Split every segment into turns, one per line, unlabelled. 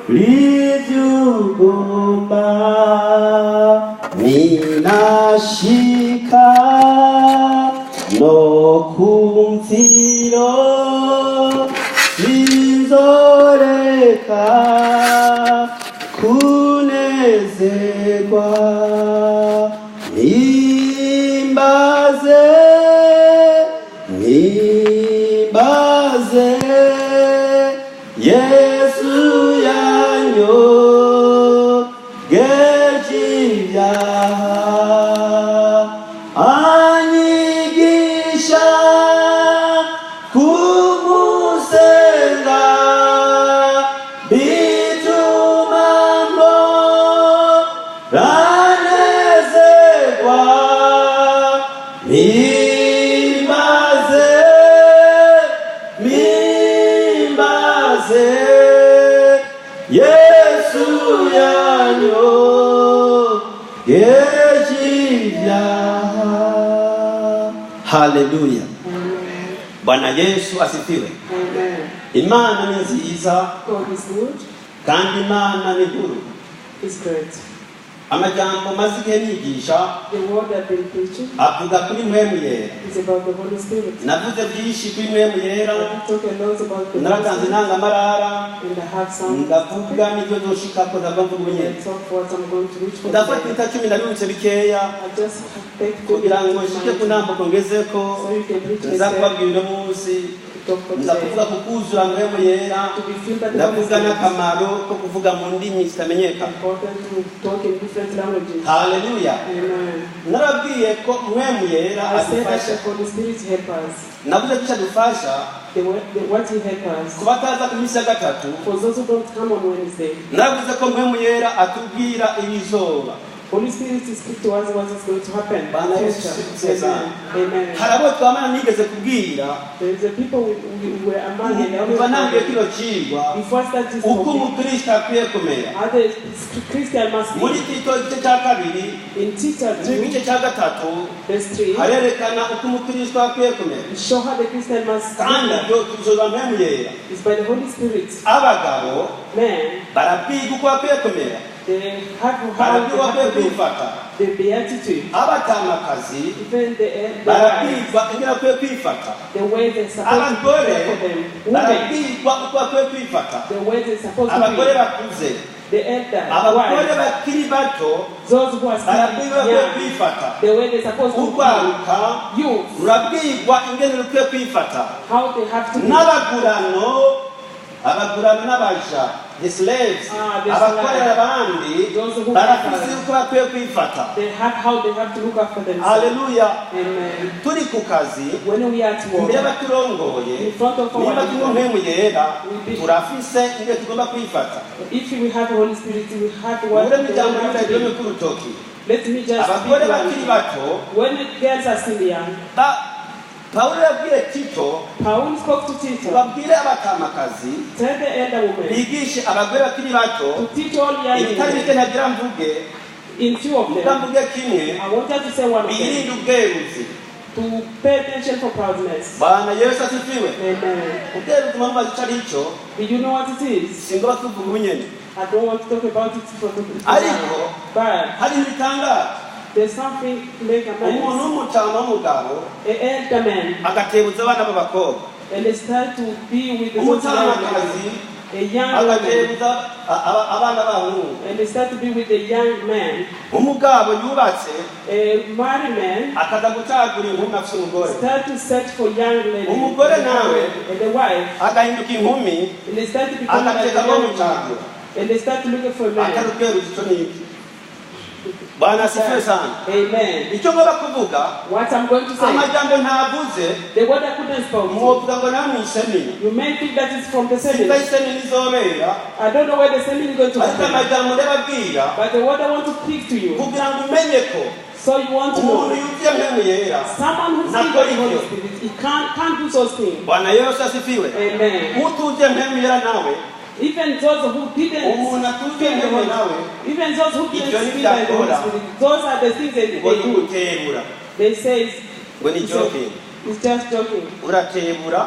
ivyo ugomba. Ninashika no kumviro, sinzoreka kunezerwa. Mpimbaze, mpimbaze Yesu yanyogeje ibyaha, anyigisha kumusenga, bituma mboranezerwa. Mpimbaze, mpimbaze Yesu yanyogeje ibyaha. Haleluya! Bwana Yesu asifiwe.
Amen.
Imana ni nziza.
God is good.
Kandi Imana ni nkuru.
Is great.
Amajambo maze igihe nigisha
The word I've been preaching
avuga kuri Mpwemu Yera.
is about the Holy Spirit.
Navuze byinshi kuri Mpwemu Yera.
I talk a lot about the Holy
Naratanze
Spirit,
intangamarara.
and I have some.
Ndavuga n'ibyo nzoshikako, ndava mvuga ubunyene.
I talk what I'm going to reach for
Ndafata
today.
iminota 10, ndabibutse bikeya
I just take
kugira ngo nshike ku ntambuko ngezeko.
so you can reach
Nza
yourself
kubabwira uno munsi,
to talk for
nza
today.
kuvuga ku kuzura Mpwemu Yera.
To be filled by the Holy
Ndavuga
Spirit.
n'akamaro ko kuvuga mu ndimi zitamenyekana.
Important to talk in different languages.
Haleluya!
Amen.
Narabwiye ko Mpwemu Yera
I said that
adufasha.
the Holy Spirit help us.
Navuze ko icyo adufasha,
What He help us.
ku bataza ku minsi ya gatatu,
For those who don't come on Wednesday,
naravuze ko Mpwemu Yera atubwira ibizoba.
Holy Spirit is speak to us what is going to happen in
Bwana
the
Yesu
future.
asifiwe.
Amen. Amen.
Hari abo twamana nigeze kubwira
There is a people we were among and they
kuva ntangiye
always
kino cigwa
before I start this
uko
topic,
umukristo akwiye kumera.
how the Christian must
Muri
be.
Tito igice cya kabiri
In Tito 2,
n'igice cya gatatu
verse 3,
harerekana uko umukristo akwiye kumera.
it show how the Christian must
Kandi
be.
ibyo tubishozwa Mpwemu Yera.
It's by the Holy Spirit.
Abagabo
Men,
barabwiga uko bakwiye kumera,
they have how they
barabwirwa bakwiye
have to be.
kwifata.
The beatitude,
Abatamakazi
even the wives,
barabwirwa ingene bakwiye kwifata.
the way they're supposed to
Abagore
care for them. Women,
barabwirwa uko bakwiye kwifata.
the way they're supposed to
Abagore
be.
bakuze,
The elder,
abagore
wives,
bakiri bato
those who are still
barabwirwa bakwiye
young,
kwifata.
the way they're supposed to be.
Urwaruka
Youth,
rurabwirwa ingene rukwiye kwifata.
how they have to be.
N'abagurano, abagurano n'abaja, the slaves,
Ah, the
abakorera
slaves.
abandi
Those who
barafise uko bakwiye kwifata.
They have how they have to look after themselves.
Haleluya!
Amen.
Turi ku kazi,
When we are at
imbere
work,
y'abaturongoye,
in front of our
niba turi
leader,
Mpwemu Yera, turafise ingene tugomba kwifata.
if we have the Holy Spirit, we have what
Mure
they
ijambo
have to
ritagirwe
be.
ku rutoki.
Let me just speak
Abagore
one
bakiri
thing.
bato,
When the girls are still young,
Pawulo yabwiye Tito,
Paul spoke to Tito,
babwire abatamakazi
tell the elder women
bigishe abagore bakiri bato
to teach all young
ibitari bike.
women.
Ntagira mvuge,
In few of
muga
them,
mvuge kimwe:
I wanted to say one of them,
birinde ubweruzi.
to pay attention for proudness.
Bwana Yesu asifiwe.
Amen.
Ubweruzi mpamvu icyo ari cyo,
Do you know what it is?
singoba tuvuga ubunyene.
I don't want to talk about it for
Ariko,
now. But
hari ibitangaje.
there's something to make
Umuntu
amends.
w'umutama w'umugabo
An elder man,
agatebuza abana b'abakobwa.
and they start to be with the
Umutamakazi
a young woman,
agatebuza abana b'abahungu.
and they start to be with a young man.
Umugabo yubatse
A married man
akaza gucagura inkumi afite umugore,
start to search for young lady,
Umugore nawe
and the wife,
agahinduka inkumi,
and they start to become like
agateka
a
ko
young
mucagura.
man, and they start to look for a man.
Atari ubweruzi, icyo ni iki? Bwana asifiwe sana.
Amen.
Icyo ngomba kuvuga,
What I'm going to say,
amajambo ntavuze,
the word I couldn't spoke,
mwovuga ngo namwe isemina.
you may think that it's from the
Sinzi
seminar.
aho isemina izobera,
I don't know where the seminar is going to
ariko
happen,
amajambo ndababwira
but the word I want to speak to you,
kugira ngo umenye ko
so you want to
umuntu
know,
yuzuye Mpwemu Yera
someone who's filled by the Holy Spirit, he can't do those things.
Bwana Yesu asifiwe.
Amen.
Utuzuye Mpwemu Yera nawe,
Even those who didn't
umuntu atuzuye
feel the
Mpwemu
Holy
nawe,
Even those who didn't
Ibyo
feel by the Holy
ntibyakora.
Spirit, those are the things that
ngo
they
ni
do.
ugutebura,
They say it's,
ngo ni joking.
it's just joking.
Uratebura.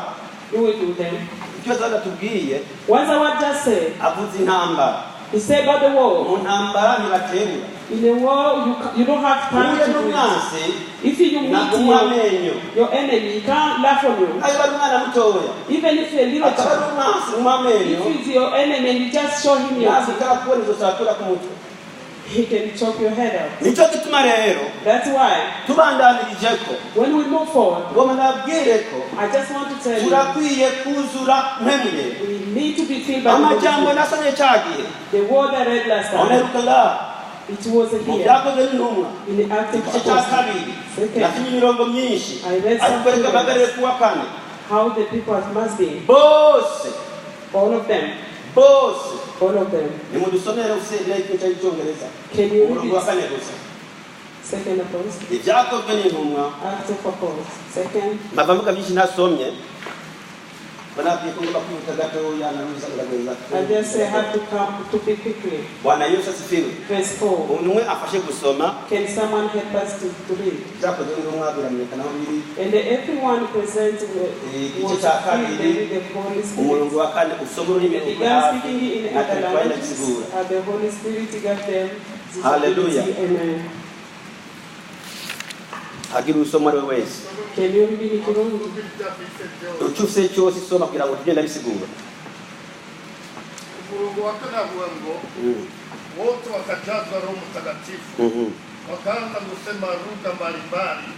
You will do them.
Icyo badatubwiye
Once I just said,
avuze intambara.
He said about the war.
Mu ntambara ntibatebura.
In a war, you don't have time
Uhuye
to do it.
n'umwansi
If you meet
nagumwa amenyo.
your enemy, he can't laugh on you.
Ayo ari umwana mutoya.
Even if you're a little
Akaba ari
child,
umwansi umwa amenyo.
if it's your enemy and you just show him your
Ntazi
teeth,
karakubona izo satura ku mutwe.
he can chop your head off.
Nicyo gituma rero
That's why
tubandanirije ko
when we move forward,
ngoma nabwire ko
I just want to tell you,
turakwiye kuzura mpemye.
we need to be filled by the Holy
Amajambo
Spirit.
nasomye cya gihe
The word I read last time,
oneruka ngaha
it was
mu
here
byakozwe n'intumwa
in the Act of
igice cya
Apostles.
kabiri
Second,
nasomye imirongo myinshi
I read some
ariko reka mpagarare kuwa kane.
how the people must be,
Bose
all of them,
bose
all of them.
nimudusomere usendera igice cy'icyongereza
Can you read
umurongo wa
it?
kane gusa.
Second Apostles,
Ibyakozwe n'intumwa
Acts of Apostles, second.
mpava mvuga byinshi ntasomye banabwiye ko ngomba kwihuta gatoya naruza ndagereza.
I just say I have to come to be quickly.
Bwana Yesu asifiwe.
Verse 4.
Umuntu umwe afashe gusoma.
Can someone help us to read?
Ibyakozwe n'intumwa biramenyekana aho biri.
And everyone present
Igice
was
cya
filled
kabiri,
with the Holy Spirit.
umurongo wa kane usoma ururimi
They
ruri
began
hafi
speaking in
na
other
telefone
languages,
ndabisigura.
and the Holy Spirit gave them this
Hallelujah.
ability. Amen.
Hagira usoma ari we wese.
Can you read in Kirundi?
Icyo ufite cyose isoma kugira ngo tugende ndabisigura.
Umurongo wa kane avuga ngo wote wakajazwa Roho Mtakatifu wakaanza kusema lugha mbalimbali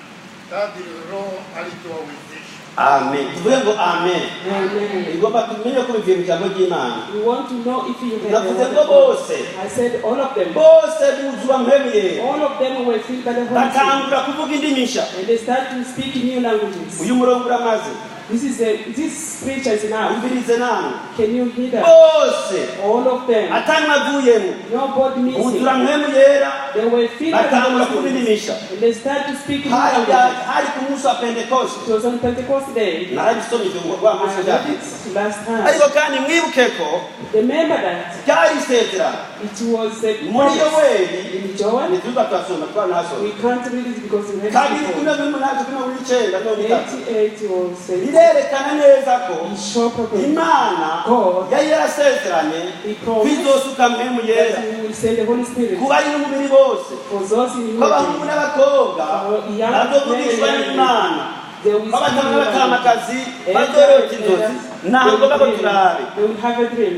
kadiri Roho alivyowawezesha.
Amen. Tuvuge ngo amen.
Amen.
Igomba tumenye ko bivuye mu ijambo ry'Imana.
We want to know if you heard the
Navuze
word
ngo
of God.
bose
I said all of them.
bose buzura mpemu yera
All of them were filled by the Holy Spirit.
batangura kuvuga indimi nshya.
And they start to speak new languages.
Uyu murongo uramaze.
This scripture is now.
Umvirize namwe.
Can you hear that?
Bose
All of them.
atanwa avuyemo
Nobody missing.
buzura mpemu yera
They were filled by the
batangura
Holy
kuvuga
Spirit.
indimi nshya.
And they start to speak new
Hari
languages.
hari ku munsi wa Pentekoste.
It was on Pentecost Day.
Narabisomye ibyo wa munsi
I read
byanditse.
it last time.
Ariko kandi mwibuke ko
Remember that
byari isezerano
it was a
muri
promise.
Yoweri
In Joel,
ntituza turasoma twanahasoma
we can't read it because we read
kabiri
it
kumi
before.
n'umunani kumi n'icyenda mirongo itatu
88 was said.
birerekana neza ko
He showed properly.
Imana
God,
yari yarasezeranye
He promised
kwizosuka mpemu yera
that He will send the Holy Spirit
ku bari n'umubiri bose
for those in
ko abahungu
unity.
n'abakobwa
For young men
bazovugishwa
and young
n'Imana
They will
ko
speak
abadamu
new languages.
n'abatamakazi bazorota inzozi ntabwo babo turabe.
They will have a dream.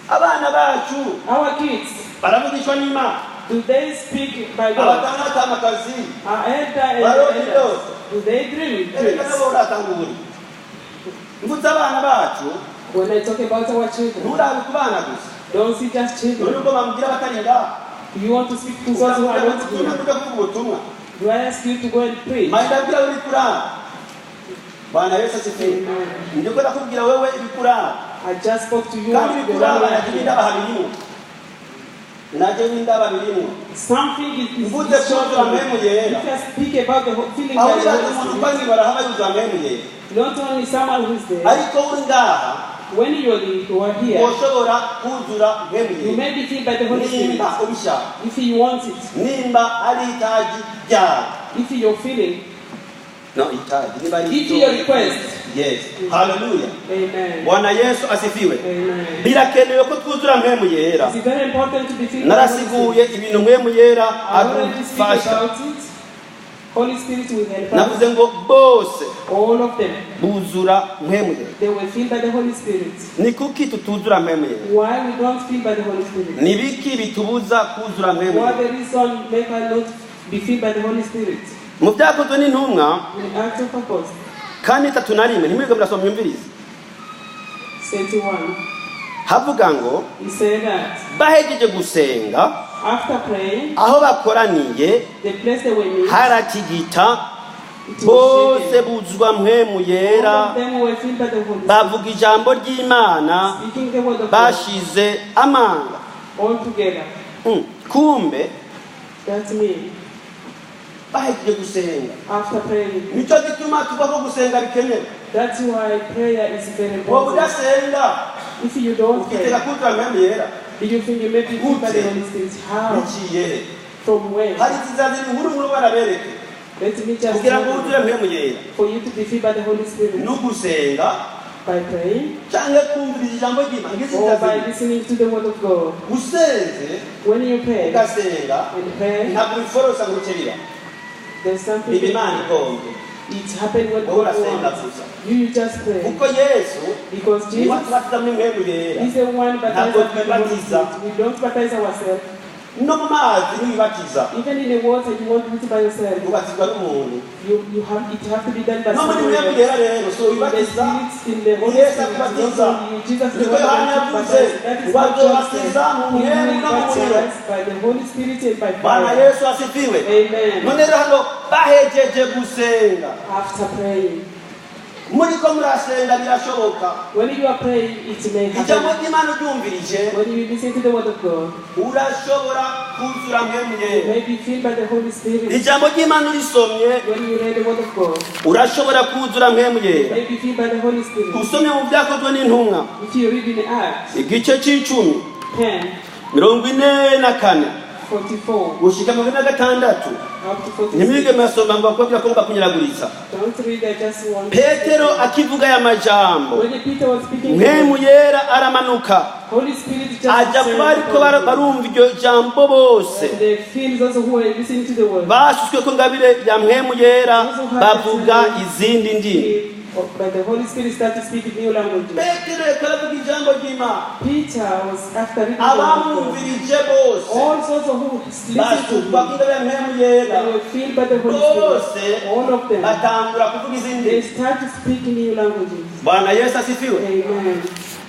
Abana bacu
Our kids,
baravugishwa n'Imana.
do they speak by God?
Abadamu n'abatamakazi
Our elder and
barota
elders,
indoto.
do they dream
Erega
dreams?
nabo uratangura mvuze abana bacu.
When I talk about our children,
Nturabe ku bana gusa.
don't see just
None
children.
ubwo bambwira batari ngaha.
You want to speak to those who are not here.
Uvuga kuvuga ubutumwa.
Do I ask you to go and preach?
Mara ndabwira uri kurara. Bwana Yesu asifiwe.
Amen.
Ndiko ndakubwira wewe ibikurara.
I just spoke to you.
Kandi
the
ibikurara
one
naje
here.
n'indabaha birimo. Naje n'indaba birimo.
Something is
Mvuze
is short
kuzura
of
mpemu yera.
If I speak about the whole feeling
Aho
by the
uribaza
Holy
umuntu
Spirit,
uko ari barahaba yuzura mpemu yera.
not only someone who is there,
Ariko uri ngaha
when you are here,
woshobora kuzura mpemu
you
yera.
may be filled by the Holy Spirit
Nimba ubishaka.
if you want it,
Nimba ari itaji ryawe.
if you're feeling,
No, itaji. Niba ari
if your request.
Yes. Hallelujah.
Amen.
Bwana Yesu asifiwe.
Amen.
Birakenewe ko twuzura mpemu yera.
It's very important to be filled by the Holy Spirit.
Narasiguye ibintu mpemu yera
I already speak
adufasha.
about it. Holy Spirit will help us.
Navuze ngo bose
All of them,
buzura mpemu yera.
they were filled by the Holy Spirit.
Ni kuki tutuzura mpemu yera?
Why we don't feel by the Holy Spirit?
Ni biki bitubuza kuzura mpemu
What
yera?
the reason make us not be filled by the Holy Spirit?
Mu byakozwe n'intumwa
In Acts of Apostles
kandi 31 ntimwige murasoma mwumvirize.
31,
Havuga ngo
he said that
bahejeje gusenga
after praying,
aho bakoraniye
the place they were meet,
haratigita
it was
bose
shaken.
buzuzwa mpemu
All
yera
of them were filled by the Holy Spirit,
bavuga ijambo ry'Imana
speaking the word of God
bashize amanga.
all together.
Kumbe
That's me.
bahejeje gusenga.
After praying.
Nicyo gituma tuvuga ko gusenga bikenewe.
That's why prayer is very
Wowe
important.
udasenga
If you don't
ukitega
pray,
kuzura mpemu yera
do you think you may be filled by the Holy Spirit? How?
biciye he?
From where?
Hari ikizazini nkuru nkuru barabereke
Let me just
kugira ngo
tell
wuzure
you,
mpemu yera
for you to be filled by the Holy Spirit
ni ugusenga
By praying
cyangwa kumviriza ijambo ry'Imana. Ngizi
or by
ndazibiri.
listening to the word of God.
Usenze
When you pray
ugasenga
and pray,
ntabwo biforosa ngo uce biba.
there's something.
Biba Imana igombye.
It happened when
Wowe
God
urasenga
wants.
gusa.
You just pray.
Kuko Yesu
Because
niwe
Jesus
atubatiza muri Mpwemu Yera.
is the one baptized
Ntabwo
by the Holy
twibatiza.
Spirit. We don't baptize ourselves.
No mu mazi ntiwibatiza.
Even in the water, you won't do it by yourself.
Ubatizwa n'umuntu.
You have it have to be done by
No muri
someone
Mpwemu
else.
Yera rero so
In the
wibatiza.
Spirit, in the Holy
Yesu
Spirit, not
akubatiza.
only you. Jesus is the
Niko
one
Yohana
that
yavuze,
baptizes. That is what John said.
bazobatiza mu
He
mpwemu
will
no mu muriro.
baptize by the Holy Spirit and by
Bwana
fire.
Yesu asifiwe.
Amen.
None rero hano bahejeje gusenga.
After praying,
Muriko murasenga birashoboka.
when you are praying, it may
Ijambo
happen.
ry'Imana uryumvirije
When you listen to the word of God,
urashobora kuzura Mpwemu
you
Yera.
may be filled by the Holy Spirit.
Ijambo ry'Imana urisomye
When you read the word of God,
urashobora kuzura Mpwemu
you
Yera.
may be filled by the Holy Spirit.
Usomye mu byakozwe n'intumwa
If you read in Acts
igice c'icumi
10,
44
44,
gushika 46
up to 46.
ntimwige mwasoma ngo bakobwa ko bakunyiraguritsa.
Don't read, I just want.
Petero akivuga aya majambo
When Peter was speaking,
Mpwemu Yera aramanuka
Holy Spirit just
ajya
descended
kuba ariko
upon them.
barumva iryo jambo bose
And they feel those who were listening to the word.
basutswe ko ngabire ya Mpwemu Yera bavuga izindi ndimi.
By the Holy Spirit start to speak new languages.
Petero yariko aravuga ijambo ry'Imana
Peter was after reading the word of God.
abamwumvirije bose
All those who listened to
basukwa
him,
ko ingabire ya Mpwemu Yera
they were filled by the Holy
bose
Spirit. All of them.
batangura kuvuga izindi
They
ndimi.
start to speak new languages.
Bwana Yesu asifiwe.
Amen.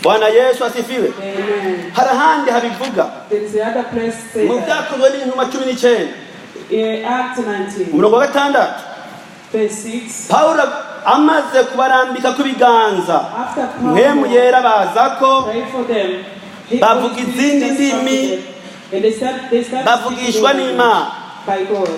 Bwana Yesu asifiwe.
Amen.
Hari ahandi habivuga
There is another place say
mu
that.
byakozwe n'intumwa 19
In Acts 19,
umurongo wa 6
verse 6.
Pawulo amaze kubarambika kw'ibiganza
After
Mpwemu
Paul
Yera baza ko
prayed for them, he
Bavuga
Holy Spirit
izindi
just come to
ndimi,
them. And they start
bavugishwa
speaking
n'Imana.
by God.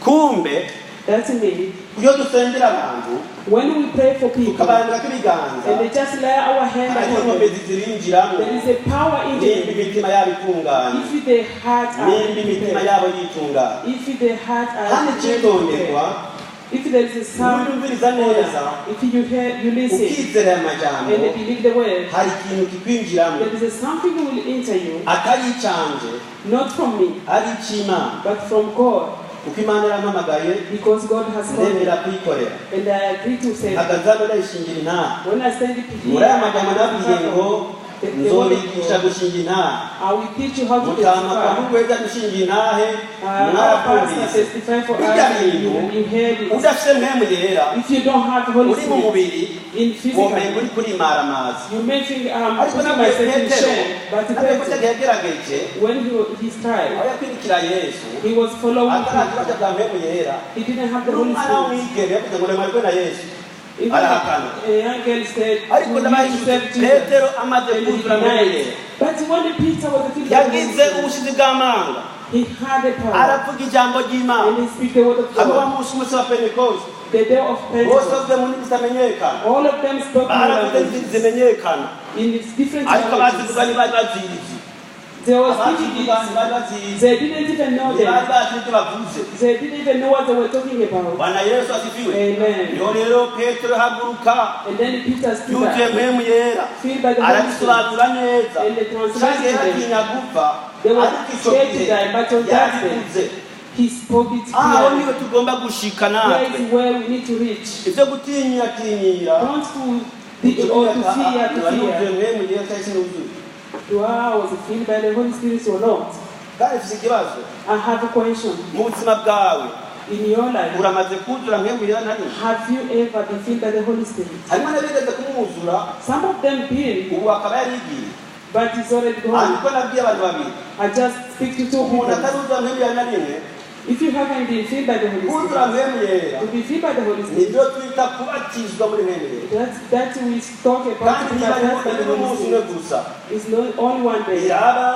Kumbe
That's me.
iyo dusengera abantu
When we pray for people
tukabarambika kw'ibiganza
and they just lay our hand
hari
upon them,
inkomezi zirinjiramo
there is a power in
nimba
them.
imitima yabo itunganye
If their heart are
nimba imitima
prepared,
yabo yitunganye
if their heart are
hano icyitonderwa
prepared, if there is a sound,
nuyumviriza neza
if you hear, you listen
ukizera aya majambo
and believe the word,
hari ikintu kikwinjiramo
there is a something will enter you,
atari icanje
not from me,
ari icy'Imana
but from God,
kuko Imana yarampamagaye
because God has called me
ndemera kuyikorera
and I agree to say.
mpagaze hano ndayishingira intahe
When I stand up here,
muri aya magambo nabwiye ngo
the word of
nzobigisha
God,
gushinga intahe
I will teach you how to
mutama kwa
testify.
mugweza gushinga intahe
Our pastor
mwarakumvise
testify for
Bijya
us.
bintu
You heard it.
udafite Mpwemu Yera
If you don't have the Holy
uri mu
Spirit
mubiri
in
womenga
physical,
uri kurimaramaza
you may think I'm
ariko
putting
nabwiye
myself in
Petero
shame. But
nabwiye ko
Peter,
yagerageje
when he tried,
aho yakwirikira Yesu
he was following
ataragira
Peter.
bwa Mpwemu Yera
He didn't have the Holy
n'umwana
Spirit.
w'umwigeme yavuze ngo nemwe na Yesu
Even
arahakana
a young girl said,
ariko
"Will you
ndabahishutse
serve Jesus?"
Petero amaze
And he
kuzura Mpwemu
denied.
Yera
But when Peter was filled with the Holy
yagize
Spirit,
ubushizi bw'amanga
he had the power
aravuga ijambo ry'Imana
and he speak the word of
hano wa
God.
munsi umunsi wa Pentekoste
The day of
bose
Pentecost,
bavuze mu ndimi zitamenyekana
all of them spoke new
baravuze indimi
languages
zimenyekana
in different
ariko
languages.
abazivuga ntibari bazizi
They were speaking
abazivuga
it.
ntibari bazizi
They didn't even know
ntibari
them.
bazi ibyo bavuze
They didn't even know what they were talking about.
Bwana Yesu asifiwe.
Amen.
Niho rero Petero haguruka
And then Peter stood
yuzuye
up,
Mpwemu Yera
filled by the Holy Spirit,
arabisobanura neza
and they translated
canke
them.
yatinya gupfa
They were
ariko ico
scared to
gihe
die, but on that day,
yarabivuze
he spoke it
aho
clearly.
niho tugomba gushika
There
natwe
is where we need to reach.
ivyo gutinyatinyira
Don't to or to fear, to fear.
Mpwemu Yera cyangwa sinuzuye
Do I was filled by the Holy Spirit or not?
kandi mfise ikibazo
I have a question.
mu buzima bwawe
In your life,
uramaze kuzura Mpwemu Yera na rimwe
have you ever been filled by the Holy Spirit?
harimo n'abigeze kumwuzura
Some of them been,
ubu akaba yarigiye
but it's already gone.
ariko nabwiye abantu babiri
I just speak to two
umuntu
people.
ataruzura Mpwemu Yera na rimwe
If you haven't been filled by the Holy
kuzura
Spirit,
Mpwemu Yera
to be filled by the Holy Spirit,
nibyo twita kubatizwa muri Mpwemu Yera
that we talk about
kandi
to be
niba
baptized by
ari
the Holy
umunsi umwe
Spirit.
gusa
It's not only one day.
biraba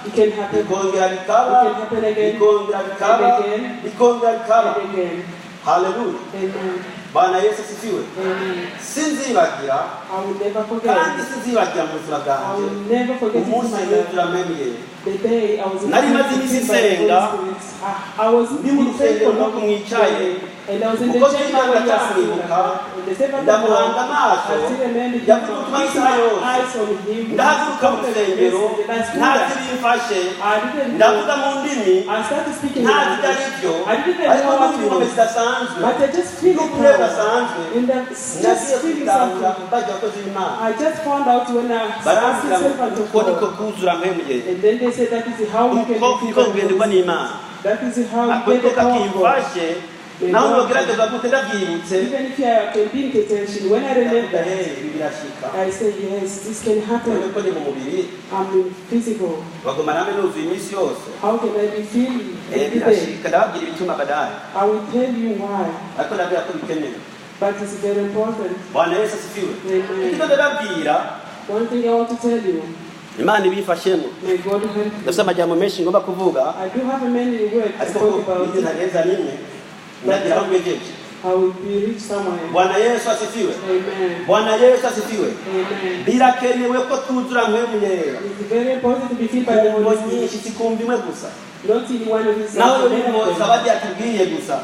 It can happen
bikongera bikaba
It can happen again.
bikongera bikaba
And again.
bikongera bikaba
and again.
Haleluya.
Amen.
Bwana Yesu asifiwe.
Amen.
Sinzibagira
I will never forget.
kandi sinzibagira mu buzima
I
bwanjye
will never forget it in
umunsi
my life.
nuzura Mpwemu Yera
The day I was
Nari maze iminsi
filled by the
nsenga,
Holy Spirit. I was
ndi mu rusengero
praying for
nk'uko mwicaye
long. And I was in the
Uko
chamber when he was speaking like
ndacamwibuka,
that. And the servant of
ndamuhanga
God,
amaso,
I still remember him.
yavuga ubutumwa
Fixed
isaha
my
yose.
eyes on him.
Ndahaguruka mu rusengero
And I stood
ntazi
up.
ibimfashe,
I didn't know.
ndavuga mu ndimi
I started speaking in
ntazi ibyo ari
language.
byo,
I didn't even
ariko
know what
numva
it
inkombe
was.
zidasanzwe
But I just feel it
n'uburere
now.
budasanzwe.
And I'm just
Nagiye
feeling
kubitahura
something.
bajya abakozi b'Imana,
I just found out when I asked the
barambwira ngo
servant of
uko niko
God.
kuzura mpemu yera,
And then they said that is how we can
uko
be
niko
filled by the
kugenderwa
Holy Spirit.
n'Imana.
That is how
Ako
we get
niko
the power of God.
kakimfashe, naho nogerageza gute ndabyibutse,
Even if I can be in detention, when I remember
ndavuga
that,
hey, ibi birashika.
I say, yes, this can
None
happen.
ko ndi mu mubiri,
I'm in physical.
bagoma namwe nuzuye iminsi yose.
How can I be filled
Eh,
every day?
birashika, ndababwira ibituma badaye,
I will tell you why,
ariko ndabwira ko bikenewe.
but it's very important.
Bwana Yesu asifiwe.
Amen.
Ikindi ndababwira,
One thing I want to tell you,
Imana ibifashemo.
may God help
Ndafite
you.
amajambo menshi ngomba kuvuga,
I do have many words to
ariko
talk
ko
about.
ibyo ntarenza nimwe, ndagira aho mbejeje.
I will be rich somewhere.
Bwana Yesu asifiwe.
Amen.
Bwana Yesu asifiwe.
Amen.
Birakenewe ko twuzura mpemu yera.
It's very important to be filled by the
Kumvo
Holy Spirit.
nyinshi sikumva imwe gusa,
Not in one reason.
naho
many
iyo
of them.
sabadi yatubwiye gusa,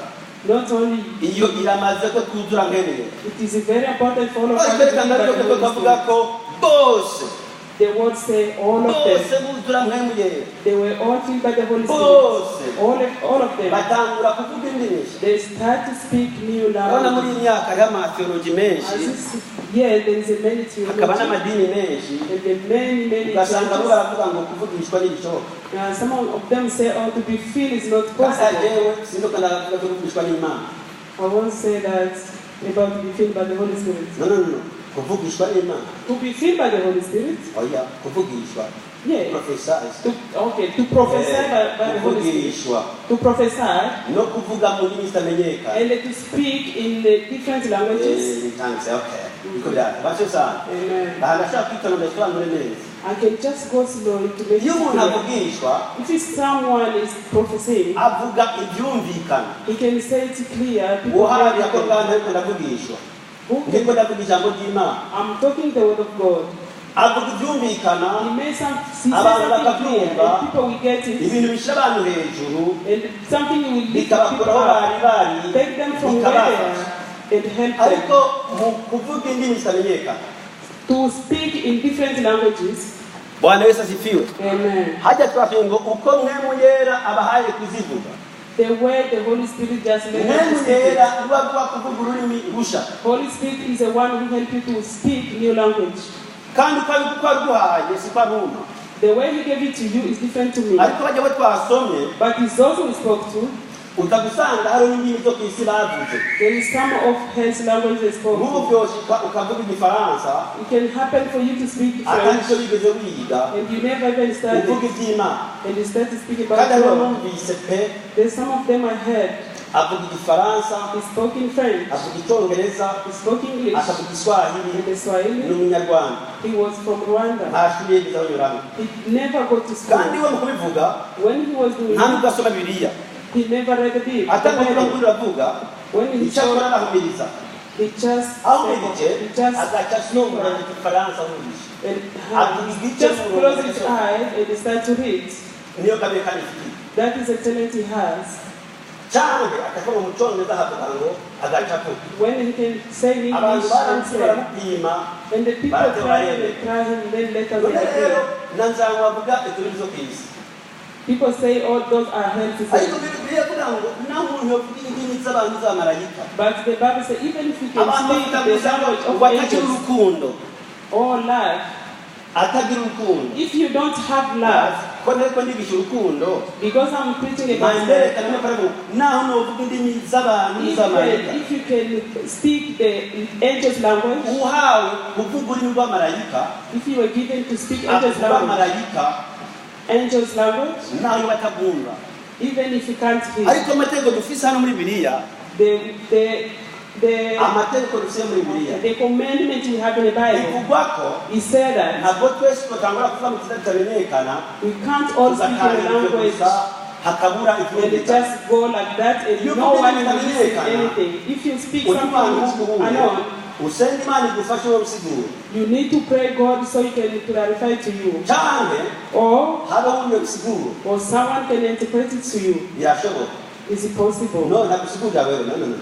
Not only
iyo iramaze ko twuzura mpemu yera.
it is very important for all of us to be filled
Twerekana
by
ryo
the
ko
Holy
twavuga
Spirit.
ko bose
The word say all of
bose
them.
buzura mpemu yera,
They were all filled by the Holy Spirit.
bose
All of them.
batangura kuvuga indimi nshya.
They start to speak new
Urabona muri
language.
iyi myaka hariho amatheology menshi,
As this, yeah, there is a many
hakaba
theology
n'amadini menshi,
and the many, many
ugasanga bo
churches.
baravuga ngo kuvugishwa ntibishoboka.
Some of them say, oh, to be filled is not
Kandi
possible.
jewe sindoka ndavuga ko kuvugishwa n'Imana.
I won't say that about to be filled by the Holy Spirit.
No, no, no, no. Kuvugishwa n'Imana.
To be filled by the Holy Spirit,
Oya, kuvugishwa.
yeah.
Prophesy.
To prophesy by the Holy Spirit.
Kuvugishwa
To prophesy
no kuvuga mu ndimi zitamenyekana.
and to speak in the different languages.
Eh, thanks, okay. Niko biraza. Basho sana.
Amen.
Aha ndashaka kwitonda ndasobanure neza.
I can just go slowly to make it
Iyo umuntu
clear.
avugishwa,
If someone is prophesying,
avuga ibyumvikana.
he can say it clear. People
Uhagarariye ko
hear
bwana ariko ndavugishwa.
Who
Ndiko
can,
ndavuga ijambo ry'Imana.
I'm talking the word of God.
Avuga ibyumvikana,
He made some, he says
Abantu
something clear,
bakabyumva.
and people will get it,
ibintu bishyira abantu hejuru,
and something will lift people
bikabakura aho
up,
bari bari,
take them from where they
bikabafasha.
are, and help them.
Ariko mu kuvuga indimi zitamenyekana,
To speak in different languages.
Bwana Yesu asifiwe.
Amen.
Hajya twabwiye ngo uko mwemu yera abahaye kuzivuga.
The way the Holy Spirit just made us to
Mwemu
speak it.
yera niwe aguha kuvuga ururimi rusha,
Holy Spirit is the one who helps you to speak new language.
kandi uko uko aruguhaye siko aruma.
The way he gave it to you is different to me.
Ariko bajya bo twasomye,
But it's those who spoke to,
uza gusanga hari indimi zo ku isi bavuze.
there is some of his language they spoke
Nk'ubu
to.
byoshika ukavuga igifaransa,
It can happen for you to speak
atari
French
cyo wigeze wiga,
and you never even studied
uvuga iby'Imana.
and you start to speak about
Kandi hariho
God.
numvise pe
There's some of them I heard.
avuga igifaransa,
He spoke in French,
avuga icyongereza,
he spoke English,
akavuga igiswahili,
and the
ni
Swahili.
umunyarwanda.
He was from Rwanda.
Nta shuri yigeze anyuramo.
He never got to school.
Kandi we mu kubivuga
When he was doing
nta
it,
nubwo asoma Bibiliya,
he never read the Bible.
atanga kuvuga ngo uravuga,
When he
icyo akora
saw,
arahumiriza.
he just
Ahumirije
he just
agaca asongora igifaransa ahumije.
and
Avuga
he
igice
just
mu
close his
rugo.
eyes and he start to read.
Niyo kamere kandi ifite.
That is a talent he has.
Cyangwa akavuga mu cyongereza akavuga ngo agaca avuga.
When he can say in
Abantu
English and
baramutse
say,
baramupima,
and the people
barate
try him
barebe.
and try him, then later
None
they
rero
agree.
na nzanywa avuga uturimi zo ku isi.
People say all those are healthy
Ariko
things.
Bibiliya ivuga ngo naho umuntu yovuga indimi z'abantu z'abamarayika,
But the Bible says even if you can
abantu
speak
bafite
the
gusa ngo
language of
ngo atagira
angels
urukundo,
or love,
atagira urukundo.
if you don't have love,
Ko nteko ndigisha urukundo,
because I'm preaching about love,
manderekana no kuvuga ngo naho novuga indimi z'abantu n'iz'abamarayika,
even if you can speak the angels language,
uhawe kuvuga ururimi rw'amarayika,
if you were given to speak angels
avuga
language,
amarayika
angels language,
naho yo batagumva.
even if you can't hear,
Ariko amategeko dufise hano muri Bibiliya,
the
amategeko dufise muri Bibiliya
the commandment we have in the Bible,
bivugwa ko
it said that
ntabwo twese twatangura kuvuga mu kiza kitamenyekana,
we can't all speak in a
tugatangira ibyo
language
gusa hakabura
and
ibyumvikana.
just go like that and
You
no
can
one
be
will listen
American.
anything. If you speak
Undi mwana
something
w'umuhungu
unknown,
usenga Imana igufashe wowe usigure,
you need to pray God so He can clarify to you,
canke
or
habe wundi usigure,
or someone can interpret it to you.
birashoboka.
Is it possible?
No, ntagusigurira wewe, no, no, no.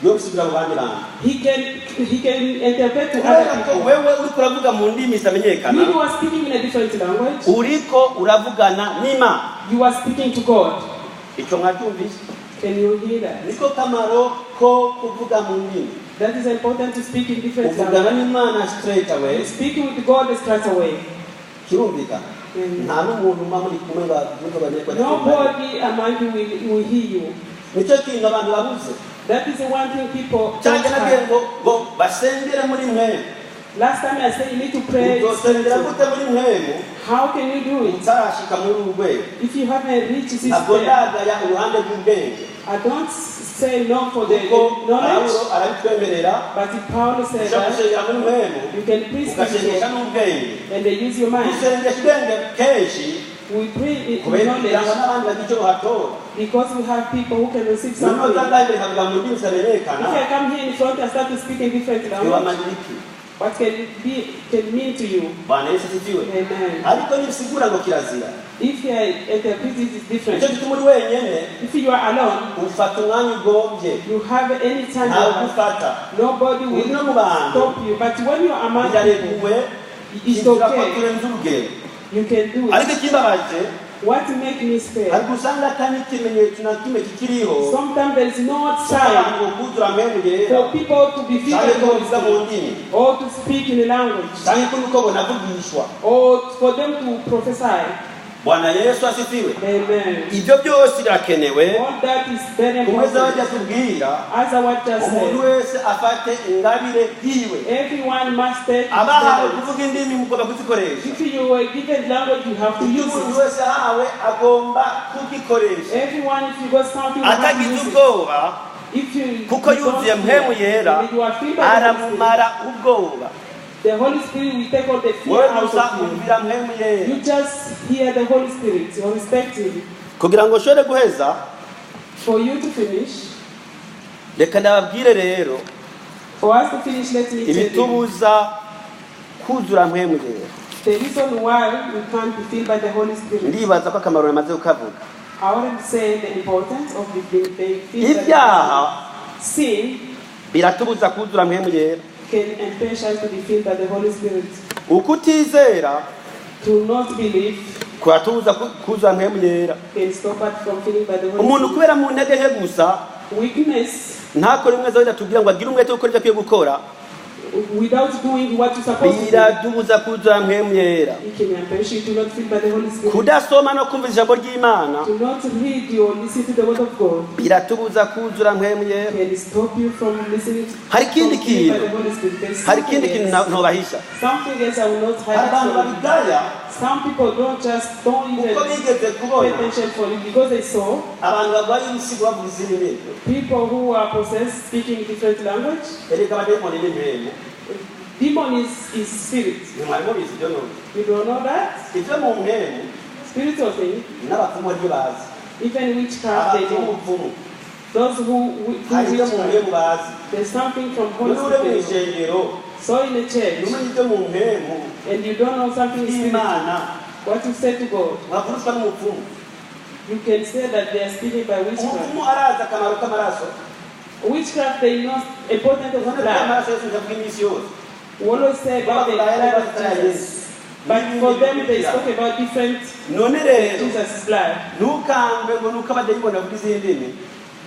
Yo bisigura mu bandi bantu.
He can interpret to other
Kubera ko
people.
wewe uriko uravuga mu ndimi zitamenyekana,
You are speaking in a different language.
Uriko uravugana n'Imana.
You are speaking to God.
Icyo mwacyumvise?
Can you hear that?
Niko kamaro ko kuvuga mu ndimi.
That is important to speak in different
Uvugana
languages.
n'Imana straight away.
Speaking with God straight away.
Kirumvikana. Nta n'umuntu muba muri kumwe ngo avuge bamenye ko
Nobody among you will hear you.
Nicyo kintu abantu babuze.
That is the one thing people don't
Cyane nabwiye
have.
ngo basengere muri mwemu.
Last time I said you need to pray.
Uzosengera gute muri mwemu
How can you do it
utarashika muri uru rwego?
if you haven't reached this
Ntabwo
step?
ndagaya uruhande rw'ubwenge,
I don't say no for the
kuko
knowledge,
Pawulo arabitwemerera.
But if Paul said
Ushobora
that
gusengera muri mwemu,
you can pray
ugasengesha
spiritual
n'ubwenge.
And they use your mind.
Gusengesha ubwenge kenshi
We pray in
kubera kugira ngo
knowledge
n'abandi bagire icyo bahatora.
Because we have people who can receive
Noneho
something.
uzangahe imbere nkavuga mu ndimi zitamenyekana,
If I come here in front and start to speak in different language,
bibamarira iki?
What can it be can mean to you?
Bwana Yesu asifiwe.
Amen.
Ariko ntibisigura ngo kirazira.
If you interpret it is different.
Nicyo gituma uri wenyine,
If you are alone,
ufata umwanya ugombye,
you have any time
ntawe
you want.
ugufata.
Nobody
Uri
will
no mu bantu,
stop you. But when you are among people,
birarekuwe,
it's
kizira ko
okay.
turenze urugero.
You can do it.
Ariko ikimbabaje,
What make me scared?
hari usanga atari ikimenyetso na kimwe kikiriho
Sometimes there is no sign
abantu ngo kuzura mpemu yera,
for people to be filled
cyane
with
ko
the Holy
bavuga mu
Spirit,
ndimi,
or to speak in a language,
cyane ko nuko bonavugishwa.
Or for them to prophesy.
Bwana Yesu asifiwe.
Amen.
Ibyo byose birakenewe.
All that is very
Kumeza bajya
important.
tubwira,
As I was just
umuntu
said,
wese afate ingabire yiwe.
Everyone must take his
Abahawe
talent.
Kuvuga indimi mugomba kuzikoresha.
If you were given language, you have to
Icyo
use
umuntu
it.
wese ahawe agomba kugikoresha
Everyone, if you got something, you have to
atagize
use it.
ubwoba,
If you,
kuko
you don't
yuzuye mpemu
fear,
yera,
and you are filled by the Holy Spirit,
aramumara ubwoba.
The Holy Spirit will take all the fear
Wowe
out
gusa
of you.
umvira mpemu yera.
You just hear the Holy Spirit, you respect Him.
Kugira ngo ushobore guheza,
For you to finish,
reka ndababwire rero
for us to finish, let me tell you
ibitubuza kuzura mpemu yera.
The reason why we can't be filled by the Holy Spirit.
Ndibaza ko akamaro namaze kukavuga.
I already said the importance of the being filled by the
Ibyaha
Holy Spirit. Sin
biratubuza kuzura mpemu yera.
Can impede us to be filled by the Holy Spirit.
Ukutizera
To not believe
kuratubuza kuzura mpemu yera.
Can stop us from feeling by the Holy
Umuntu
Spirit.
kubera mu ntege nke gusa,
Weakness
ntakore umwe zawida tubwira ngo agire umwete wo gukora ibyo akwiye gukora,
without doing what you're supposed to do,
biradubuza kuzura mpemu yera.
It can impede you to not feel by the Holy Spirit.
Kudasoma no kumva ijambo ry'Imana
To not read or listen to the word of God
biratubuza kuzura mpemu yera.
Can stop you from listening to
Hari ikindi
from feeling by
kintu.
the Holy Spirit. There's
Hari
something
ikindi kintu
else.
ntobahisha.
Something else I will not hide
Hari abantu
from you.
babigaya
Some people don't just don't even
kuko bigeze
pay
kubona
attention for it because they saw
abantu barwaye ibisigo bavuga izindi ndimi.
People who are possessed speaking different language.
Erega abadayimoni ni mpemu.
Demon is spirit.
Ntimwari mubizi ibyo none?
You don't know that?
Ibyo mu mpemu
Spiritual thing,
n'abapfumu aribyo bazi.
Even witchcraft they know.
Abapfumu,
Those who do
hari ibyo mu
witchcraft,
mpemu bazi.
There's something from Holy
Muri uri mu
Spirit.
ishengero,
So in the church,
ntumenye ibyo mu mpemu
and you don't know something spiritual,
by'Imana,
what you say to God,
wakurushwa n'umupfumu.
You can say that they are speaking by witchcraft.
Umupfumu arazi akamaro k'amaraso.
Witchcraft, they know important of
None ko
blood.
amaraso Yesu ndavuga iminsi yose.
We always say about the blood of Jesus. But for them, they spoke about different
None rero
Jesus' blood.
Ntukangwe ngo nuko abadayimoni bavuga izindi ndimi.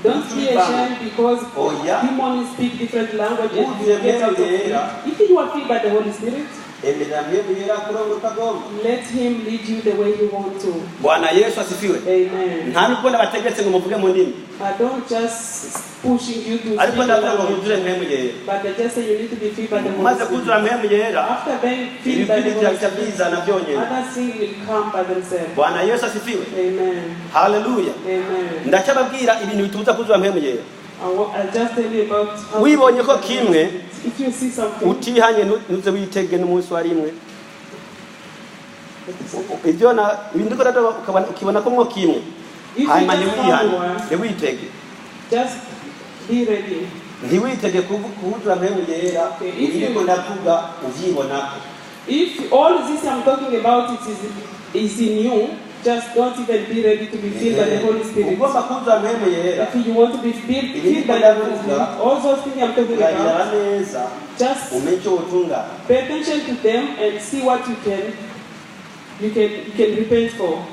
Don't be ashamed because
Oya.
Demons speak different languages. You get out of it. If you are filled by the Holy Spirit,
Emerera mpemu yera kurongora uko agomba.
Let Him lead you the way He wants to.
Bwana Yesu asifiwe.
Amen.
Nta nubwo nabategetse ngo muvuge mu ndimi,
I don't just pushing you to
ariko
speak
ndavuga ngo
language,
mwuzure mpemu yera.
but I just say you need to be filled by the Holy
Umaze
Spirit.
kuzura mpemu yera,
After being filled by
ibipindi
the Holy
byaca
Spirit,
bizana byonyine.
other things will come by themselves.
Bwana Yesu asifiwe.
Amen.
Haleluya.
Amen.
Ndacyababwira ibintu bitubuza kuzura mpemu yera.
I just tell you about how
Wibonye ko kimwe,
if you see something,
utihanye ntuze witege n'umunsi wa rimwe ibyo na ibintu ndiko ndavuga ukibona ko mwo kimwe,
If you
hanyuma
just
ntiwihane,
found one,
ntiwitege,
just be ready.
Ntiwitege kuwuzura mpemu yera.
Okay, if
Ibiriko
you-
ndavuga uvyibonako.
If all this I'm talking about it is in you, Just don't even be ready to be filled by the Holy Spirit.
Ugomba kuzura Mpwemu Yera,
If you want to be filled by the Holy Spirit, all those things I'm talking
urabiraba
about,
neza,
just
umenye icyo wotungana.
pay attention to them and see what you can repent for.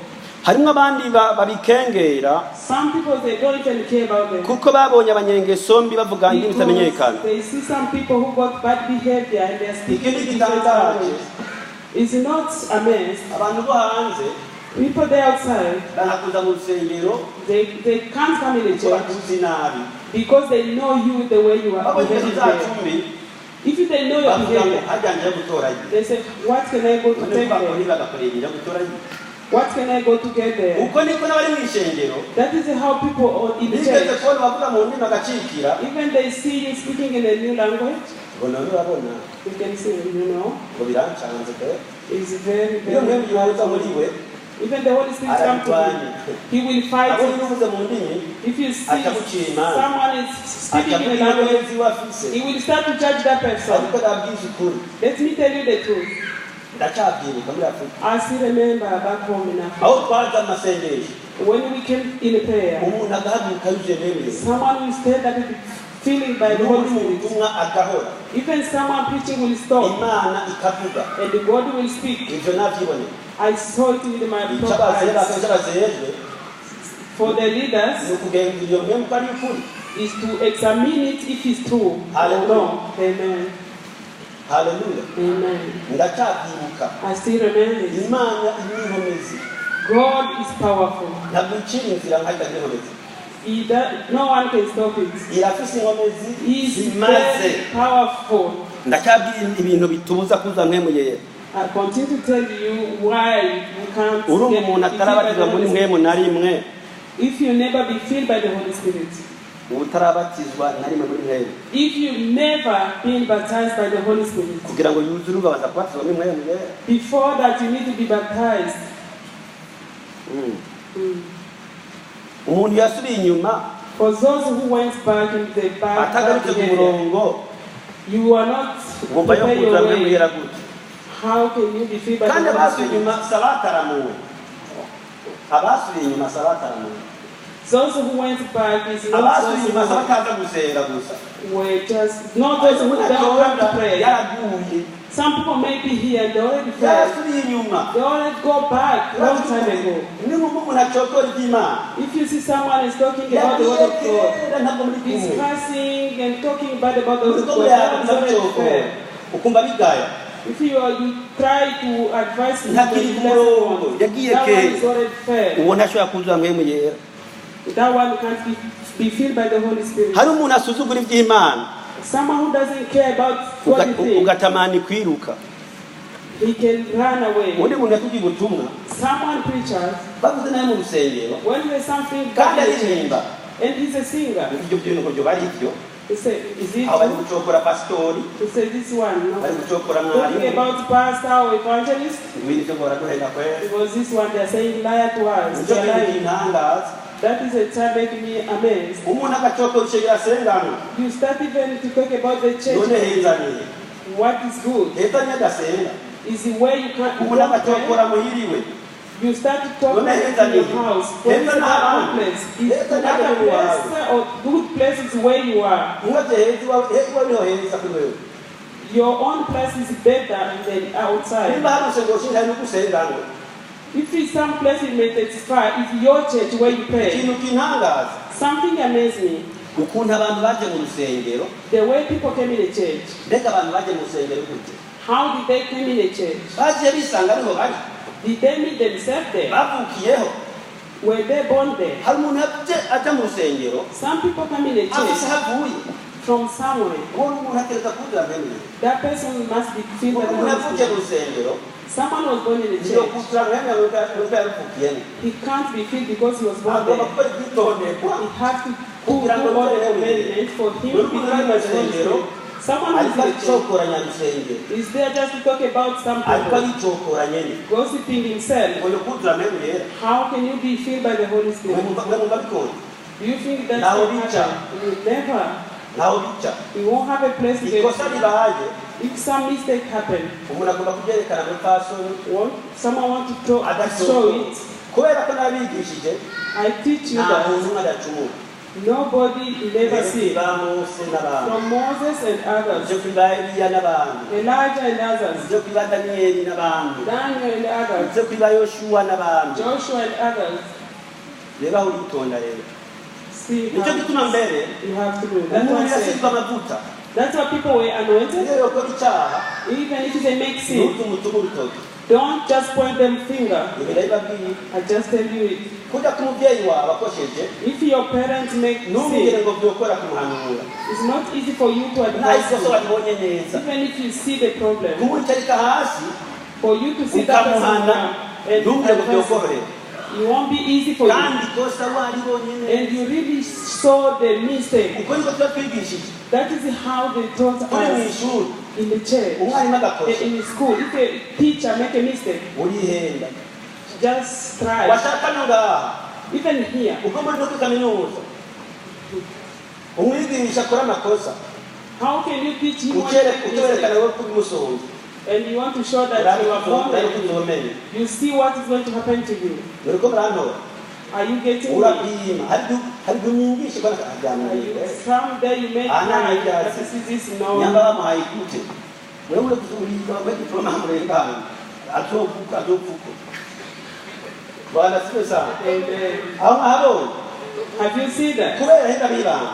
Harimo abandi babikengera
Some people, they don't even care about them.
kuko babonye abanyengeso mbi bavuga indimi zitamenyekana.
Because they see some people who got bad behavior and they are speaking
Ikindi
different
gitangaje,
language. It's not amazed.
abantu bo hanze
People there outside,
banakuza mu rusengero
they can't come in the
kuko
church
batuzi nabi.
because they know you the way you are
Babonye ingeso
behaving
zacu
there.
mbi,
If they know your
bavuga ngo
behavior,
harya nje gutora iki?
they say, what can I go to
None
take
bakora
there?
bagakorera ibyo gutora iki?
What can I go to get there?
Uko niko n'abari mu ishengero
That is how people are in the
bigeze
church.
kubona bavuga mu ndimi bagacikira,
Even they see you speaking in a new language,
ngo none urabona
you can see, you know,
ngo birancanze pe.
it's very,
Iyo
very
Mpwemu yoza muri we,
Even the Holy Spirit comes to
arabirwanya.
you, he will fight
Abonye
it.
uvuze mu ndimi,
If you see
akagucira imanza,
someone is speaking in a
akavuga
language,
neza iwe afise.
he will start to judge that person.
Ariko ndabwiza ukuri,
Let me tell you the truth.
ndacyabyibuka muri Afurika
I still remember back home in Africa,
aho twaza amasengesho,
when we came in prayer,
umuntu agahaguruka yuzuye Mpwemu.
someone will stand up and be feeling by the Holy
N'uri mu
Spirit.
butumwa agahora,
Even someone preaching will stop
Imana ikavuga.
and God will speak.
Ivyo navyiboneye.
I saw it with my
Icyo
proper
abazera
eyes.
akenshi abazejwe
For the leaders
ni ukugenzura iyo mpwemu ko ari ukuri.
is to examine it if it's true or
Hallelujah.
no. Amen.
Haleluya.
Amen.
Ndacyabyibuka.
I still remember it.
Imana inihomezi,
God is powerful.
ntabwo icira inzira nkaho itagira inkomezi.
No one can stop it.
Irafise inkomezi
He is
zimaze.
very powerful.
Ndacyabwira ibintu bitubuza kuza Mpwemu Yera.
I continue to tell you why you can't
Urumva
get
umuntu
filled by
atarabatizwa
the
muri
Holy Spirit.
Mpwemu na rimwe,
If you never be filled by the Holy Spirit,
utarabatizwa na rimwe muri Mpwemu,
if you never been baptized by the Holy Spirit,
kugira ngo yuzure ubabaza kubatizwa muri Mpwemu Yera.
before that you need to be baptized.
Umuntu yasubiye inyuma
For those who went back in the bad
atagarutse ku
behavior,
murongo,
you are not
wumva yo
prepare
kuza
your
Mpwemu
way.
Yera gute?
How can you be filled by
Kandi
the Holy
abasubiye
Spirit?
inyuma si abataramuwe, abasubiye inyuma si abataramuwe,
Those who went back is not
abasubiye
those
inyuma si
who
abataza gusenga gusa.
were just not those who don't come to pray.
Yaraguye,
Some people may be here and they already fell.
yarasubiye inyuma.
They already go back long time ago.
Niba umuntu acokora iby'Imana,
If you see someone is talking about the
yagiye
word of God,
kera ntabwo muri
he's
kumwe,
cursing and talking bad about the word of
uriko
God, that one is already
muracokora
fell.
ukumva bigaya.
If you try to advise him,
Ntakiri
he
ku
doesn't
murongo,
want.
yagiye
That one
kera.
is already fell.
Uwo ntashobora kuzura Mpwemu Yera.
That one can't be filled by the Holy Spirit.
Hari umuntu asuzugura iby'Imana,
Someone who doesn't care about what you think,
ugatamani kwiruka.
he can run away.
Undi muntu yatubwiye ubutumwa,
Someone preaches,
bavuze nawe mu rusengero,
when there's something
kandi
bad in the church,
aririmba,
and he's a singer,
ibyo bintu ngo bari ibyo,
he said, is it
aho bari
true?
gucokora pasitori,
He said, this one, no.
bari gucokora
Talking
mwarimu,
about pastor or evangelist,
ibintu byo baraguhenda kwera.
because this one they are saying liar to us.
Nicyo
They are
kintu
lying.
kintangaza.
That is a time making me amazed.
Umuntu agacokora ishengero asengamwe,
You start even to talk about the church.
none heza nihe?
What is good
Heza niyo adasenga.
is the way you can. You
Umuntu
don't pray.
agacokora muhiriwe,
You start to talk
none heza
in your
nihe?
house. What is
Heza
a good
n'ahandi.
place? Is
Heza
another
n'ahandi
place
iwawe.
or good place is where you are.
Mwebwe heza iwawe, heza iwawe niho heza kuri wewe.
Your own place is better than outside.
Nimba hari urusengero ushinga hari n'ugusengamwe.
If it's some place you may testify, it's your church where you pray.
Ikintu kintangaza,
Something amazed me.
ukuntu abantu baje mu rusengero,
The way people came in the church.
mbega abantu baje mu rusengero gute?
How did they come in the church?
Bagiye bisanga ariho bari,
Did they meet themselves there?
bavukiyeho.
Were they born there?
Hari umuntu aja mu rusengero
Some people come in the
afise
church
aho avuye,
from somewhere.
uwo umuntu ategereza kuzura Mpwemu Yera.
That person must be filled by
Kuko
the
umuntu
Holy
yavukiye mu
Spirit.
rusengero,
Someone was born in the
niyo
church.
kuzura Mpwemu Yera nuko yaruvukiyemo.
He can't be filled because he was born
Agomba
there.
gukora ibyitonderwa
He has to do
kugira ngo
all the
Mpwemu Yera.
commandments for him to be
Umuntu
filled
ari mu
by the Holy
rusengero,
Spirit. Someone who is
ariko
in the church
aricokoranya rusengero,
is there just to talk about some
ariko
people,
aricokora nyene,
gossiping himself.
ngo yo kuzura Mpwemu Yera.
How can you be filled by the Holy Spirit?
Mwe mwumva bikonje?
Do you think that's
Ntaho
what
bica.
happened? You never.
Ntaho bica.
You won't have a place to get.
Ikosa ribaye,
If some mistake happened,
umuntu agomba kubyerekana muri pasoni,
someone want to show it,
Kubera ko nabigishije,
I teach you
nta
that
muntu umwe adacumura.
nobody never sinned.
Ba Mose n'abantu,
From Moses and others,
ibyo kuri ba Eliya n'abantu,
Elijah and others,
ibyo kuri ba Daniyeli n'abantu,
Daniel and others,
ibyo kuri ba Yoshuwa n'abantu.
Joshua and others.
Reba aho uritonda rero.
See
Nicyo
how
gituma mbere
you have to do. That's
umuntu
what I said.
yasizwe amavuta,
That's why people were anointed.
iyo yakora icyaha,
Even if they make sin,
ntutumutume urutoki.
don't just point them finger.
Ibi ndabibabwiye.
I just tell you it.
Kujya ku mubyeyi wawe akosheje,
If your parents make
ntumubwire
sin,
ngo byokora kumuhanura.
it's not easy for you to
Nta
advise
ikosa
them.
waribonye neza,
Even if you see the problem,
kumwicarika hasi
for you to sit that person
ukamuhana,
down and
ntumubwire ngo
advise them,
byokorohere,
it won't be easy for you.
kandi ikosa waribonye neza.
And you really saw the mistake.
Uko niko tuba twigishije.
That is how they taught
Turi mu
us
ishuri,
in the church,
umwarimu agakosha,
in school. If a teacher make a mistake,
urihenda.
just try.
Washaka no ngaha,
Even here,
ubwo muri no kuri kaminuza, umwigisha akora amakosa,
how can you teach him what
ukerekana
mistake?
wowe kubimusonga,
And you want to show that you are born
urabona
and
uzomenya.
you see what is going to happen to you.
Muriko murantora?
Are you getting me?
Urapima, hari igihe umwigisha ukora
Are you,
akaryamira.
some day you may
Ah,
cry,
no, no,
but this is this no.
Nyamba bamuhaye gute? Wewe uri kuzuriza bamuhe diploma murengana, azovuka azopfuko. Bwana siwe sana.
Amen.
Aho mwahabonye?
Have you seen that?
Kubera henda bibanga.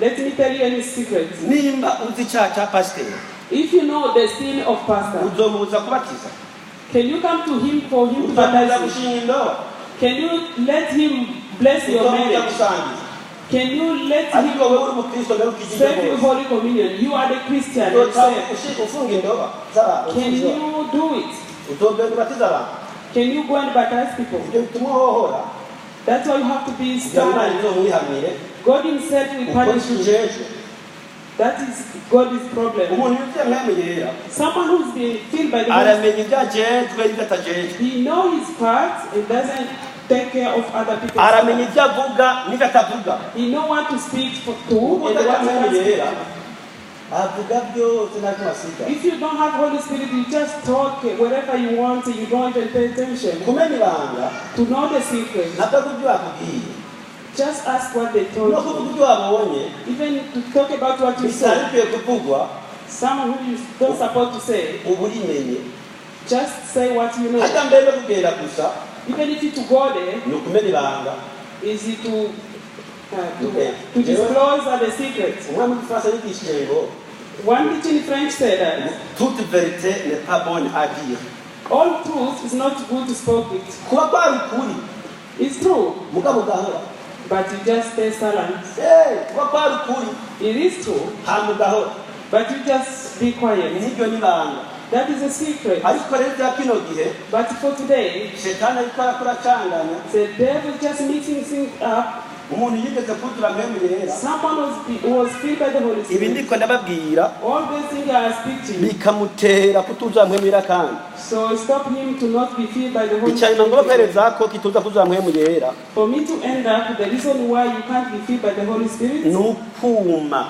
Let me tell you any secret.
Nimba uzi icyaha cya pasiteri,
If you know the sin of pastor,
uzomubuza kubatiza?
can you come to him for him to
Uzomubuza
baptize you?
gushinga indobo?
Can you let him bless your
Uzomubuza
marriage?
gusangiza?
Can you let
Ariko
him
wowe uri umukristo mbere ukijije
serve you
rwose,
Holy Communion? You are the Christian.
uzoca
yourself.
ufunga indoba z'abantu?
Can you do it?
Uzogenda ubatiza abantu?
Can you go and baptize people?
Ibyo bituma uhohora.
That's why you have to be
Kugira ngo Imana
silent.
izomwihamire,
God Himself will
ukore
punish
icyo
you.
ujejwe.
That is God's problem.
Umuntu yuzuye Mpwemu Yera
Someone who's been filled by the Holy Spirit,
aramenya ibyo ajejwe n'ibyo atajejwe,
he knows his part and doesn't take care of other people's
aramenya
part.
ibyo avuga n'ibyo atavuga.
He knows what to speak to
Ubu
and what
utagira
to
Mpwemu
not speak
Yera
to.
avuga byose nta kimwe asiga.
If you don't have Holy Spirit, you just talk wherever you want, you don't even pay attention.
Kumenya ibanga
To know the secret,
ntabwo ari ibyo bakubwiye,
just ask what they told
no
you.
kuvuga ibyo wabonye
Even to talk about what you
bitari
saw,
bikwiye kuvugwa,
someone who you don't support to say,
uba urimenye.
just say what you know.
Hajya mbere no kugenda gusa
Even if you to go there,
ni ukumena ibanga.
is it to
Okay.
to disclose the secret.
Umwami w'igifaransa yigishije ngo
One teaching in French said that
toute vérité n'est pas bonne à dire.
all truth is not good to speak it.
Kuba kwari ukuri,
It's true,
mugabo ugahora.
but you just stay silent.
Eh, kuba kwari ukuri,
It is true,
hama ugahora,
but you just be quiet.
niryo n'ibanga.
That is a secret.
Ariko rero bya kino gihe,
But for today,
shetani ariko arakora acanganya.
the devil is just mixing things up.
Umuntu yigeze kuzura Mpwemu Yera,
Someone was filled by the Holy
ibi
Spirit.
ndiko ndababwira
All these things I speak to you.
bikamutera kutuzura Mpwemu Yera. Kandi
So stop him to not be filled by the Holy
icyanyuma ngo
Spirit.
bapereza ko kituza kuzura Mpwemu Yera
For me to end up, the reason why you can't be filled by the Holy Spirit,
ni ukuma.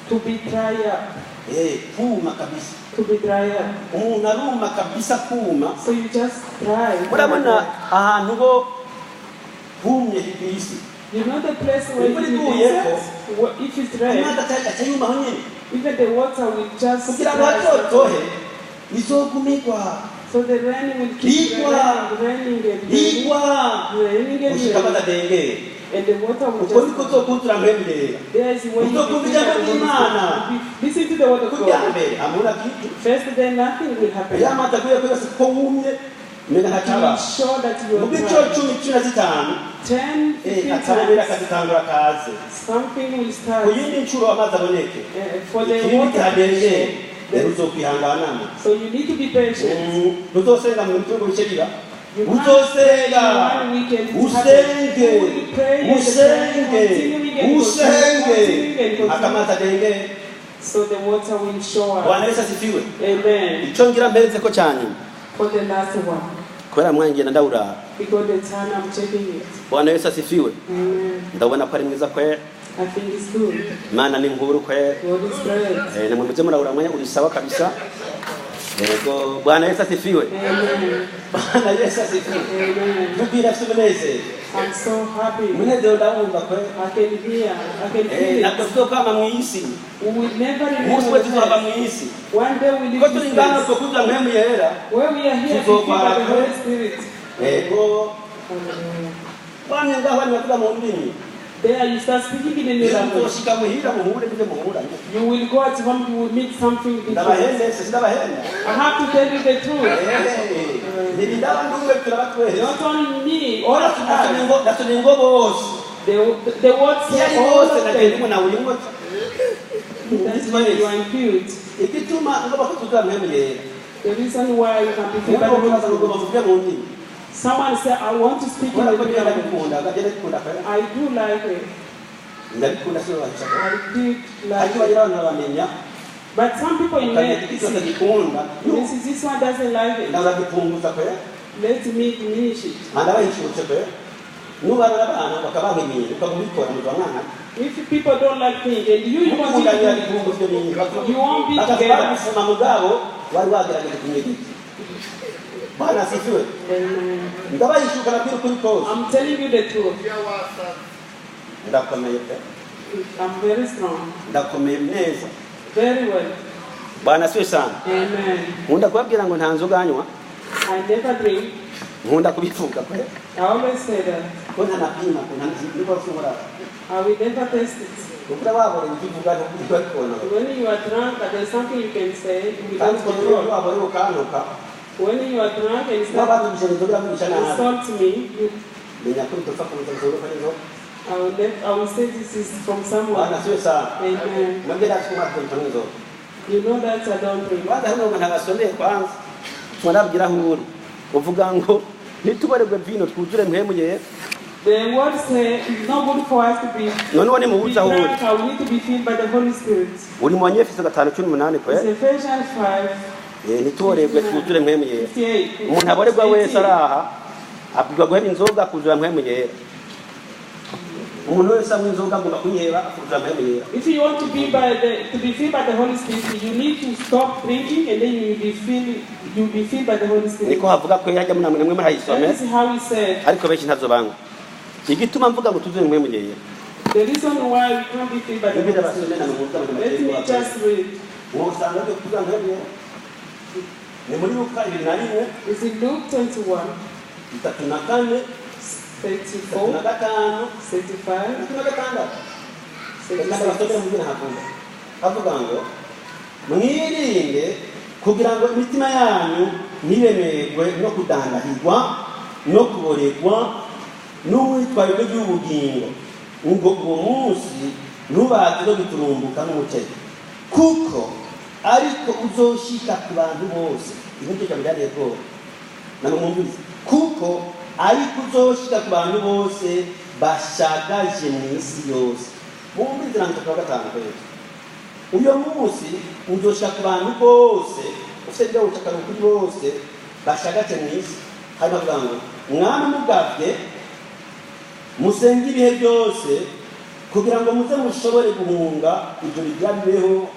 to be dry up,
Eh, kuma kabisa.
to be dry up.
Umuntu aruma kabisa, kuma.
So you just dry.
Murabona ahantu ho humye ku isi,
You know the place where
Imvura
you
iguye ko,
desert, if it's rain,
amazi aca yumaho nyine,
even the water will just
kugira ngo
dry.
hatotohe izogumigwa.
So the rain will keep
Igwa.
raining, raining and raining,
Igwa
raining and
gushika amazi
raining,
adengere.
and the water will
Uko
just.
niko uzokuzura Mpwemu Yera.
There is when you
Uzokumva
be
ijambo
filled by the Holy
ry'Imana.
Spirit. Listen to the word of
Kurya
God.
mbere hamuna kitu.
First, then nothing will happen.
Ya amazi aguye ko yose ko wumye menya ntacaba.
Be sure that you
Mu
are
bw'icyo
dry.
10, 15,
10, 15
atabera
times,
akazitangura kaze.
something will
Ku
start.
yindi nshuro amazi aboneke,
For the
ikindi
water.
kihadengere, rero uzokwihanganamo.
So you need to be patient.
Ntuzosenga mu mitungo bice biba.
You can't
Uzosenga,
pray in one weekend. It
usenge,
happens. You will pray and
usenge,
continuing and
usenge,
continuing and continuing.
akamazi adengere.
So the water will show up.
Bwana Yesu asifiwe.
Amen.
Icyo ngira mpereze ko cyanyuma,
For the last one,
kubera mwangenda ndawurara.
because the time I'm checking it.
Bwana Yesu asifiwe.
Amen.
Ndabona ko ari mwiza kwera.
I think it's good.
Imana ni nkuru kwera.
God is great.
Namwe muze murabura mwanya uri sawa kabisa. Yego, Bwana Yesu asifiwe.
Amen.
Bwana Yesu asifiwe.
Amen.
Tubwira afite umunezero.
I'm so happy.
Umunezero ndawumva kwe.
I can hear. I can
Eh,
feel
ntabwo
it.
tuzokwama mu isi.
We will never remain
Umunsi
on
we tuzova
earth.
mu isi.
One day we
Ko
leave
turi
this
ngaha
place.
two kuja mpemu yera.
Where we are here, filled by the Holy Spirit.
Yego,
Hallelujah.
bamwe ngaho bari bavuga mu ndimi.
There you start speaking in a new language.
Muzoshika muhira muhure n'ibyo muhura.
You will go at home, you will meet something different.
Ndabahende, sindabahenda.
I have to tell you the truth.
Eh, ntibindaba ndumwe turaba twese.
Not only me, all of us.
Nasomye ngo bose.
The word
Iyo
says
ari
all
bose
of
nagenda
them.
umuntu awurimwo.
That's why you are filled.
Igituma ngomba ko tuzura mpemu yera.
The reason why you can be filled by
Niyo
the
mpamvu
Holy
ngo
Spirit.
bavuge mu ndimi.
Someone said, I want to speak in
Kubera
the
ko
new
niyo
language.
ndabikunda, ngagenda bikunda kwera.
I do like it.
Ndabikunda sinabasha kwera.
I did like
Ariko
it.
bagira abantu babamenya,
But some people you
ukamenya
may
igiti cyose
see,
gikunda,
this one doesn't like it.
ndabagipunguza kwera.
Let me diminish it.
Ndabahishutse kwera. Nubana n'abantu bakabanka ibintu, ukaguma ubikora muzaba mwana.
If people don't like things and you continue
Mukundanye
to
ibipungu ibyo bintu.
you won't be
Bakaba
together.
bagufuma mugabo, wari wagerageje kumwigisha. Bwana asifiwe.
Amen.
Ndabahishuka nabwira ukuri kose.
I'm telling you the truth.
Pia wasazi
Ndakomeye pe.
I'm very strong.
Ndakomeye neza.
Very well.
Bwana asifiwe sana.
Amen.
Nkunda kubabwira ngo nta nzoga nywa,
I never drink.
nkunda kubivuga kwe.
I always say that.
Ko ntanapima, ko niko nshobora.
I will never taste it.
Kuko wabora ibyo uvuga ntuvuga kubona.
When you are drunk, there's something you can say
Kandi
without
ko rero
control.
wabora ukantuka,
When you are drunk and start
n'abandi inzoga iravugisha nabi.
insult me, you,
Menya ko bidapfa kuza inzoga inzoga.
I will say this is from someone.
Bwana asifiwe sana.
Amen.
Mwebwe ndazi ko mwakunda inzoga.
You know that I don't drink.
Kwanza hano ngo ntabasomeye kwanza. Mwarabwira aho uri. Uvuga ngo nituboregwe vino twuzure mpemu yera.
The word say it's not good for us to be
None uwo ni
be
muhuza aho uri.
drunk. We need to be filled by the Holy Spirit.
Uri mu Banyefeso 5:18 kwe.
It's Ephesians 5,
Eh, nituboregwe twuzure mpemu yera.
58.
Umuntu aborerwa wese araha abwirwa guheba inzoga akuzura mpemu yera. Umuntu wese anywa inzoga agomba kuyiheba akuzura mpemu yera.
If you want to be filled by the Holy Spirit, you need to stop drinking and then you will be filled. You will be filled by the Holy Spirit.
Niko havuga ko yajya munamwe namwe murayisome
That is how he said.
ariko benshi ntazo banywa. Igituma mvuga ngo tuzure mpemu yera.
The reason why we can't be filled by the
Biblia
Holy
basome na
Spirit.
muhuza mu
Let me
mategeko.
just read.
Wosanga byo kuzura mpemu yera. Ni muri Luka 21
It's in Luke 21,
34
34,
35
35,
36. Reka basome
36.
mubwire havuga. Havuga ngo mwirinde kugira ngo imitima yanyu ntiremerwe no kudandahirwa no kuboregwa n'uwitwariro ry'ubugingo ngo uwo munsi ntubaze no giturumbuka n'umutego kuko ariko uzoshika ku bantu bose. Ibi nicyo byariye bwoba namwe mwumvise kuko ariko uzoshika ku bantu bose bashagaje mu isi yose. Mwumvise na 35 kwezi. Uyo munsi uzoshika ku bantu bose ufite ibyo ushaka kuri bose bashagaje mu isi. Hari bavuga ngo mwana mugabye musenge ibihe byose kugira ngo muze mushobore guhunga ibyo bijya bibeho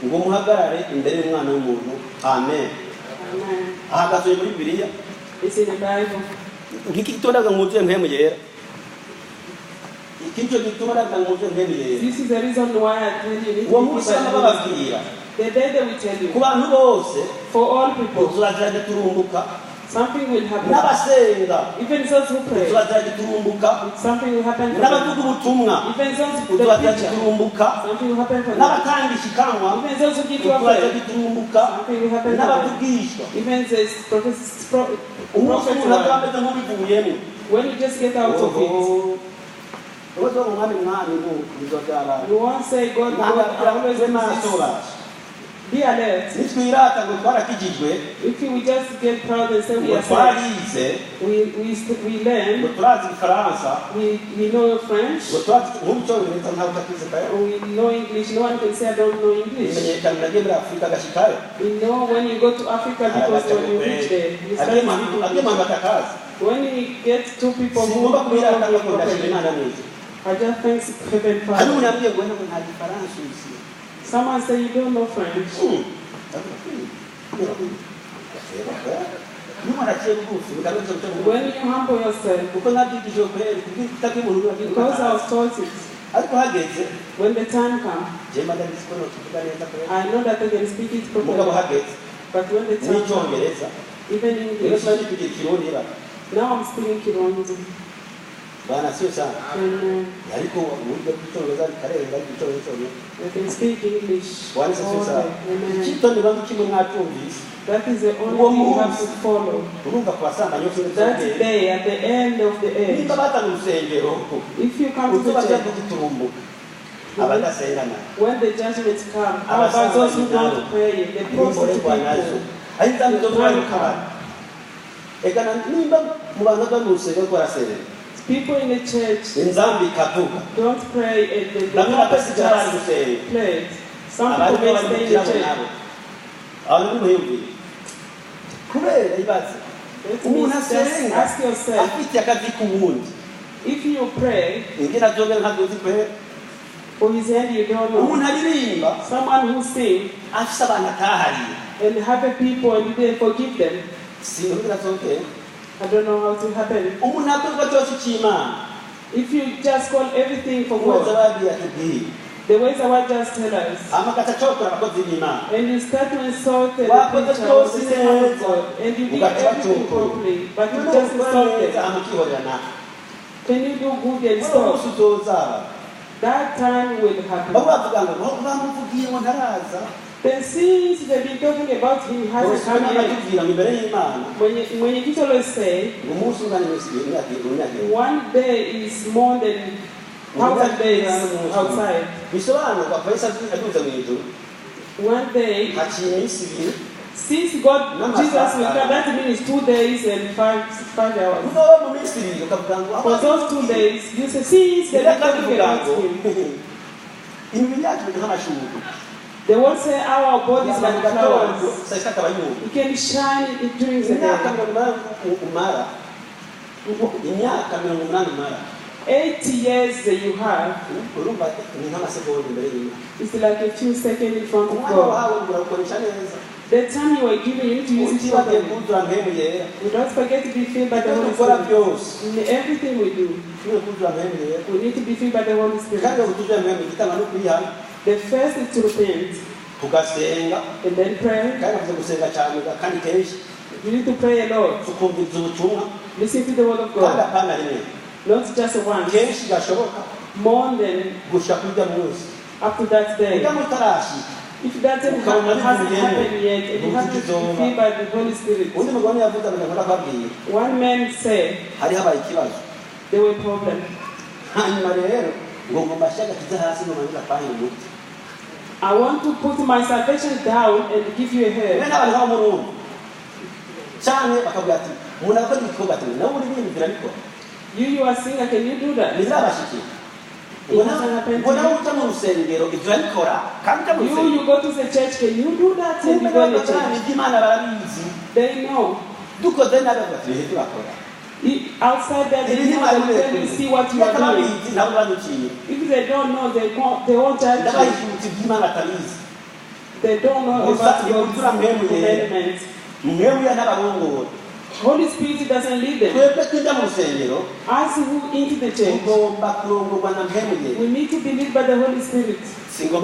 ngo muhagarare imbere y'umwana w'umuntu. Amen.
Amen.
Ahagaze muri Bibiliya.
It's in the Bible.
Ngiki gituma ndavuga ngo mwuzuye mpemu yera. Iki nicyo gituma ndavuga ngo mwuzuye mpemu yera.
This is the reason why I tell you, you need
Uwo
to be
munsi
filled by
baba
the Holy Spirit.
bababwira
The day they will tell
ku
you,
bantu bose
for all people,
tuzazira giturumbuka
something will happen.
n'abasenga
Even those who pray,
tuzazira giturumbuka
something will happen for them.
n'abavuga ubutumwa
Even those who the
tuzazira
preacher,
giturumbuka
something will happen for them.
n'abatanga ishikanwa
Even those who give
tuzazira
offering,
giturumbuka
something will happen for them.
n'abavugishwa.
Even the
Umunsi
prophets,
umuntu azaba ameze nk'ubivuyemo
when you just get out of it,
ubazo umwami mwami bizo by'abana.
you won't say, God, God, I always
Twe maso
do this.
bacu
Be alert.
nitwirata ngo twarakijijwe
If we just get proud and say we
ngo
are saved,
twarize
we
ngo
learn,
turazi igifaransa
we know French,
ngo turazi nk'ubu icyongereza ntabwo utakizi kayo
we know English. No one can say I don't know English.
bimenyekana nagiye muri Afurika agashikayo
We know when you go to Africa because when you reach there, you start
agiye
speaking
mu
English.
bantu batakazi.
When you get two people who
Singomba
don't
kubirata
know
ngo ndashima
properly,
Imana neza.
I just thank Heaven
Hari umuntu
Father.
yambwiye ngo wenda ngo nta gifaransa uzi.
Someone say you don't know French.
Ndavuga, Iyo umuntu aciye bugufi bigaragaza guca bugufi
When you humble yourself,
kuko nabyigishijwe kweri kutabwira umuntu
because I was taught it,
ariko hageze
when the time comes,
jewe ndabizi ko nokivuga neza kweri
I know that I can speak it
mugabo
properly,
hageze
but when the time comes,
n'icyongereza
even
rero
English,
sinari kugira ikirundi ba
now I'm speaking Kirundi.
bana siyo sana
Amen.
ariko uburyo bw'icyongereza bikarenga icyongereza cyonyine
I can speak English.
bwana siyo
All
sana
day. Amen.
icyitonderwa kimwe mwacyumvise
That is the only
Uwo
thing you have
munsi.
to follow.
Urumva ku basambanyi bose
That day, at the end of the age,
nimba batanga urusengero
if you come to the
uzuba
church,
kugiturumbuka abadasenga
when the judgment comes, how about those who don't pray, the prostitute
nimborerwa nazo
people,
ari inzambi zo kuba mukabari eka nimba mu bantu bari mu rusengero ko barasenga
people in the church
inzambi ikavuga
don't pray and the
bamwe bakasigara bari
just
gusenga
pray. Some
abandi
people may
bari
stay in the
mu
church.
nabo abantu nimuhiyumvire kubera ibaze
Let me
umuntu
just
asenga
ask yourself,
afite akazi k'uwundi
if you pray
ingene azogera ntabwo kwera
for his hand you don't know.
umuntu aririmba
Someone who sings
afise abantu atahariye
and happy people and they forgive them.
sinzi ingene azogera
I don't know how to happen.
umuntu akorwa cyose cy'imana
If you just call everything for
uweza
God,
babwiye atubwiye
the ways our just tell us,
amagata acokora abakozi b'imana
and you start to insult the
Wakoze
preacher or the
byose
servant of
neza.
God, and you did
Ugaca
everything
bacokora.
properly, but you
Noneho
just
ukora
insult
neza
them.
hama ukihorera nawe
Can you do good and
uwo
stop?
munsi uzozaba
That time will happen.
bamwe bavuga ngo bamuvugiye ngo ntaraza
Then since they've been talking about him, he hasn't come yet.
batubwira ngo imbere y'imana
Mwenyekiti always say,
ngo umunsi ungana iminsi ibiri, imyaka ibiri, imyaka ibiri.
one day is more than 1,000 days outside.
Bisobanurwa ko Yesu aduze mu ijuru
One day,
haciye iminsi ibiri
since God, Jesus will come, that means 2 days and five hours.
uzoba mu minsi ibiri ukavuga ngo
For those 2 days, you say, since they've been talking
bivuga
about
ngo
him,
imibiri yacu imeze nk'amashurwe
they won't say our bodies like flowers.
saa sita akaba yumva
It can shine during the
imyaka
day.
80 umara imyaka 80 umara
80 years that you have,
urumva ni nk'amasegonda imbere y'Imana
it's like a few seconds in front of
umwanya
God.
wawe urawukoresha neza
The time you are given, you need to use it
utibagiye
properly.
kuzura mpemu yera
We don't forget to be filled by the
ibyo
Holy
dukora
Spirit.
byose
In everything we do,
turi kuzura mpemu yera
we need to be filled by the Holy
kandi
Spirit.
ngo tuzuye mpemu igitanga no kwihana
The first is to repent
tugasenga
and then pray.
kandi navuze gusenga cyane kandi kenshi
You need to pray a lot.
tukumviriza ubutumwa
Listen to the word of
kandi
God.
apana rimwe
Not just once,
kenshi gashoboka
more than
gushika kurya munsi
up to that day.
urya munsi utarashika
If that thing hasn't happened yet, it has to be filled by the Holy Spirit.
undi mugabo yavuze ngo ndakunda kubabwira
One man said
hari habaye ikibazo
there were problems.
hanyuma rero ngo ngomba ashyire agakiza hasi ngo manze apange umuti
I want to put my salvation down and give you a
rero
hand.
n'abantu nk'abo murumva canke bakavuga ati umuntu akora igikorwa ati nawe uri ibintu birabikora
You are singer, can you do that?
ntizabashikira ngo nawe uja mu rusengero ibyo urabikora kandi uja mu
You,
rusengero
you go to the church, can you do that? And
kumbe
you go in the
n'abakorana
church.
iby'imana barabizi
They know.
dukoze nabi bavuga ati ibihe turakora
Outside there,
ibi
they know, they tell you see what you are doing.
batabizi nabo baduciye
If they don't know, they won't judge you.
ndabahishutse iby'imana batabizi
They don't know
Gusa
about God's
imvura mpemu yera.
commandments.
mwewe n'abarongora
Holy Spirit doesn't lead them.
twebwe twinjira mu rusengero
Us who into the church,
tugomba kurongorwa na mpemu yera
we need to be led by the Holy Spirit.
singomba